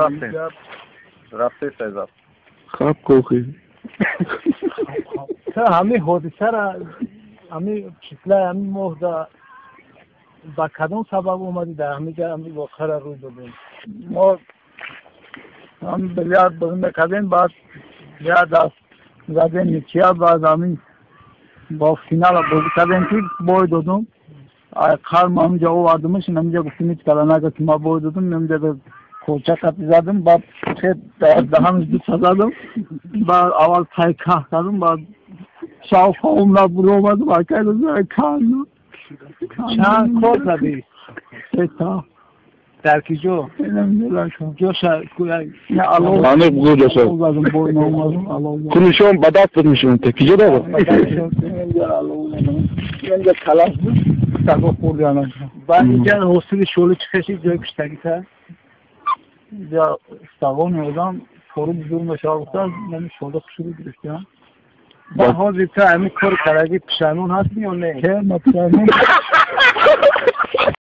Рафтем. Рафте сайзаб. Хаб кохи. Ҳамин ҳодисара, ҳамин числаи ҳамин моҳда ба кадом сабаб омадӣ, дар ҳамин ҷа ҳамин воқеара рӯй додем? Мо ҳам билярд бозӣ мекардем, баъд як даст задем ничья, баъд ҳамин бо финала бозӣ кардем, ки бой додум. Қарм ҳаминҷа овардумаш, ҳаминҷа гуфтим, ҳеҷ кала нага, ки ма бой додум. Ҳаминҷа кӯча қати задум, баъд даҳанаш дута задум, баъд аввал тай каҳ кардум, баъд шав ховум набуромадум, акай канду. Чанд кор задӣ? Сета. Дар ки ҷо? Ҷоша? Аниқ бугӯ ҷоша. Кунишон ба даст нишон те. Киҷо дорад? Инҷа калаш буд, саго хӯрданаш. Баъд инҷа ҳосили шоли чӣ хешид, ҷои куштагита? Инҷа сагони одам фору бузург мешавад, гуфта, нами шола хушрӯ гирифтиам. Ба ҳозир ту ҳамин кори кардаги пушаймон ҳастӣ ё не? Ке, ма пушаймон.